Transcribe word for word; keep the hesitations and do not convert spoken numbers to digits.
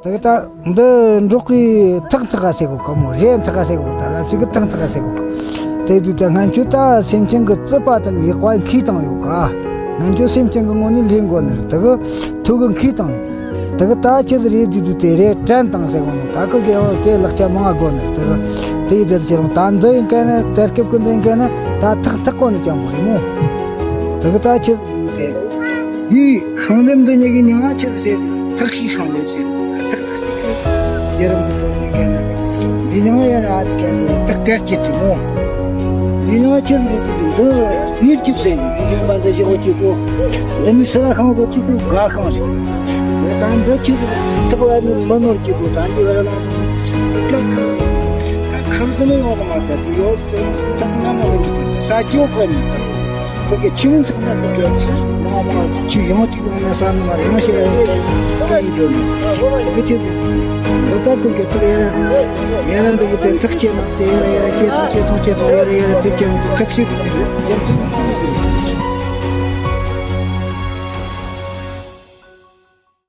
དེ་གི་ད་འདི་འབྲོག་གི་ཐག་འཐག་ག་ཟེར་གོ་ག་མོ་རེ་འཐག་ག་ཟེར་གོ་ད་ལབ་ཞིག་གི་ཐག་འཐག་ག་ཟེར་གོ་ག་དེ་དུས་ད་ང་ཚོ་ད་སེམས་ཅན་གི་རྩིད་པ་དང་ཡག་པ་འཁྱེར་བཏང་ཡོད་ག་ང་ཚོ་སེམས་ཅན་གི་ངོ་ནས་ལེན་དགོ་ནི་རེད། དེ་གི་ཐུག་གི་འཁྱེར་བཏང་ཡོད། དེ་གི་ད་ཁྱེད་རེད་དུས་དུས་དེ་རེད་དྲན་བཏང་ཟེར་གོ་ནོ་ད་ཁུར་གི་ཡང་དེ་ལག་ཆ་མང་ང་དགོ་ནི་རེད། དེ་གི་དེ་ཡི་དེར་ཁྱེད་རང་ད་འདི་ཡིན་མཁན་ནི་དེར་སྐབས་ཀྱི་འདི་ཡིན་མཁན་ནི་ད་ཐག་འཐག་གོ་ནི་ཅང་མ་རེད་མོ། དེ་གི་ད་ཁྱེད་དེ་ཡིས་ཤིང་ལེབ་འདི་ཉིད་ཀྱི་མྱིང་ང་ཆི་ཟེར། ཐག་ཤིག་ཤིང་ལེབ་ཟེར། ཐག་ཐག་ཅིག་གི་རྒྱལ་རབས་ཀྱི་གྲོང་ནས་བཀལ་ན། འདི་མྱིང་ཡ་ཨ་ཏི་ཀ་གི་ཐག་གལ་སྐྱེད་ཀྱི་མོ། འདི་མྱིང་ཆི་ཟེར་དེ་འདི་ངེར་སྐྱུག་ཟེར། འདི་ཡོད་མ་འདི་ཞིག་འོ་གཅིག་གོ། འདི་ནི་སི་ར་ཤིང་གོ་གཅིག་གོ་དགའ་ཤིང་ཟེར། ད་འདི་ཆི་ཟེར་ཐག་བ་ནི་མི་ནོར་གཅིག་གོ། ད་འདི་བ་ར་ལ་ཐག་འདི་ཀ་ཁར་ཀ་ཁར་ཟེར་ནི་ཡོང་ནི་མ་ད་འདི་ཡོད་ཟེར། ཐག་ང་མ་ལ་འདི་ས་ཇོ་ཁ་ནི། ཁོ་གི་ཆུ་མིན་ཚགས་ན་ཁོ་གི་མ་མ་ཆུ་ཡང་གཅིག་ཡང་ན་ས་ནི་མ་ཡང་ཞིག་ཡང་ཞིག་ཡང་ཞིག་འདི་ཆེ་གི་འདི་ལྟར་ཁོ་གི་ཐག་ཡ་ཡ་ར་འདི་གི་དེ་ཐག་ཆེ་མ་དེ་ཡ་ཡ་ཆེ་ཐོག་ཆེ་ཐོག་ཆེ་ཐོག་ཡ་ཡ་དེ་ཆེ་ཐག་ཤིག་གི་རྒྱབ་ཚུལ་གི་ཐག་